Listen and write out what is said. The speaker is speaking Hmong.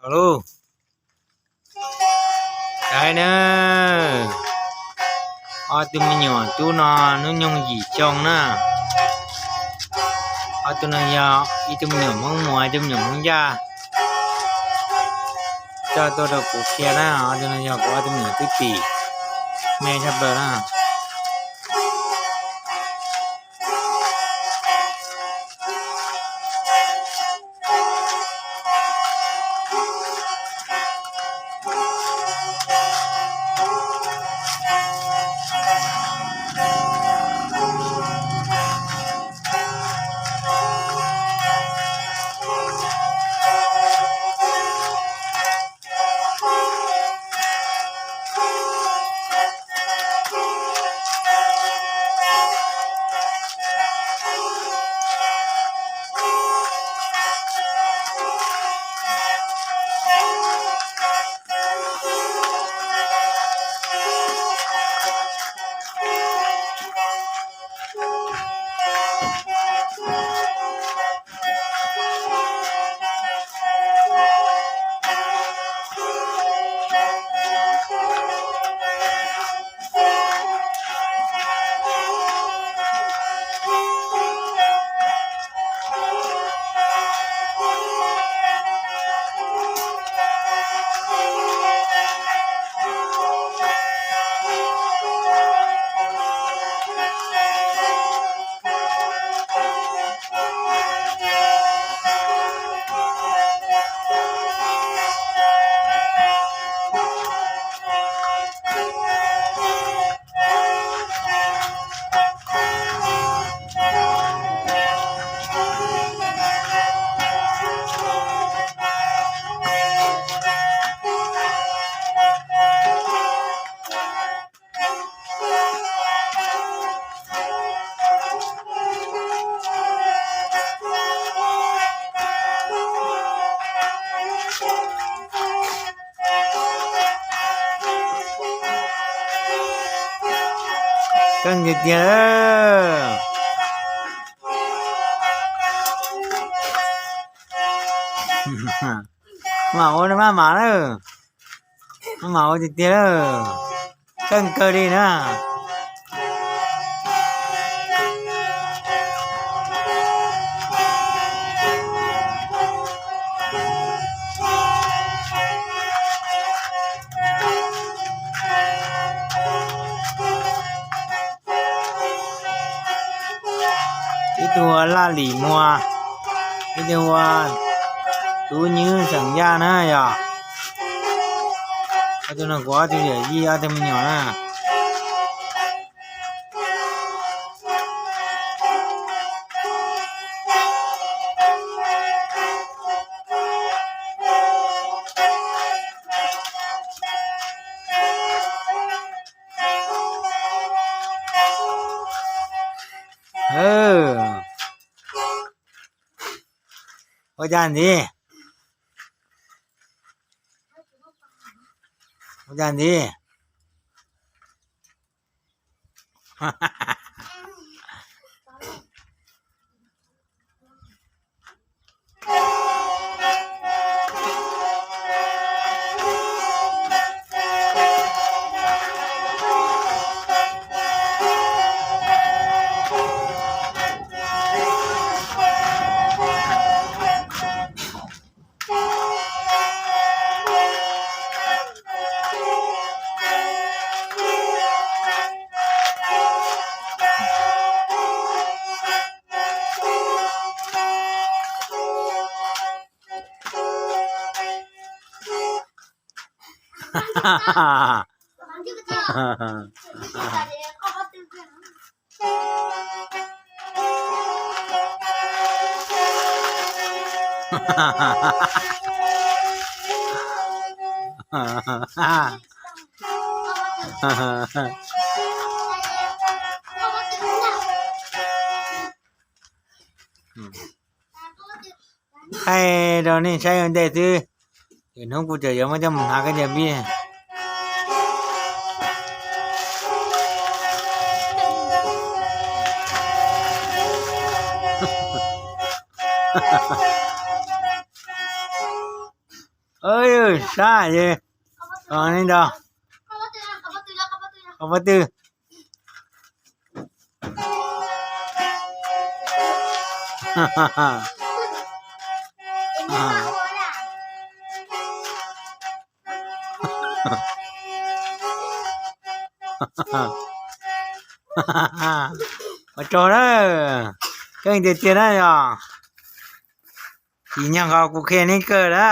Los lauj, saib na, ob tug me nyuam tub no hnub nyoog yim xyoo na. Ob tug no yog ib tug me nyuam Hmoob Muas, ib tug me nyuam Hmoob Yaj, coj tuaj rau kuv qhia na. Ob tug no yog kuv ob tug me nyuam tub tim, me tshaj plaws na. Keej tiag tiag. Mam ua maj mam na, maj mam ua tiag tiag, keej kawg li na. Ib tug ua Laj Lim Muas, ib tug ua Tub Nywb xeem Yaj na yog. Ob tug no kuv ob tug yawm yij ob tug me nyuam na. Ua cas ntxiv? Ua cas ntxiv? Thaij rau nej saib ua ntej xwb, lwm hnub kuv tseem yuav muab coj mus hnav koj cov npib. Sab es, o, li ntawd, qhov pob tw. Ua tsaug na, keej tiag tiag na yog. Tsis nyog nkaus kuv qhia neb kawg na.